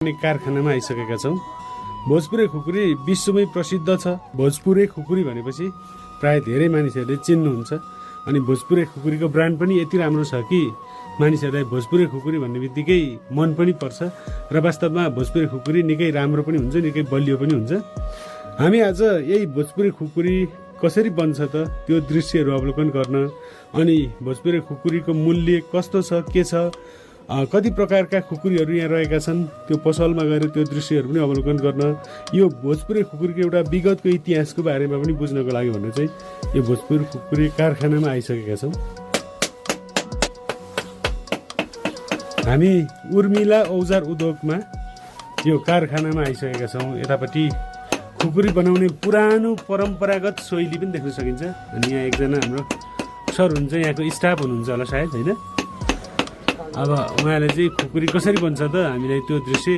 कारखानामा आइसकेका छौँ। भोजपुरे खुकुरी विश्वमै प्रसिद्ध छ। भोजपुरे खुकुरी भनेपछि प्राय धेरै मानिसहरूले चिन्नुहुन्छ। अनि भोजपुरे खुकुरीको ब्रान्ड पनि यति राम्रो छ कि मानिसहरूलाई भोजपुरे खुकुरी भन्ने बित्तिकै मन पनि पर्छ र वास्तवमा भोजपुरे खुकुरी निकै राम्रो पनि हुन्छ, निकै बलियो पनि हुन्छ। हामी आज यही भोजपुरे खुकुरी कसरी बन्छ त त्यो दृश्यहरू अवलोकन गर्न, अनि भोजपुरे खुकुरीको मूल्य कस्तो छ, के छ, कति प्रकारका खुकुरीहरू यहाँ रहेका छन्, त्यो पसलमा गएर त्यो दृश्यहरू पनि अवलोकन गर्न, यो भोजपुरे खुकुरीको एउटा विगतको इतिहासको बारेमा पनि बुझ्नको लागि भनेर चाहिँ यो भोजपुरे खुकुरी कारखानामा आइसकेका छौँ। हामी उर्मिला औजार उद्योगमा यो कारखानामा आइसकेका छौँ। यतापट्टि खुकुरी बनाउने पुरानो परम्परागत शैली पनि देख्न सकिन्छ। अनि यहाँ एकजना हाम्रो सर हुनुहुन्छ, यहाँको स्टाफ हुनुहुन्छ होला सायद, होइन? अब उहाँले चाहिँ खुकुरी कसरी बन्छ त हामीलाई त्यो दृश्य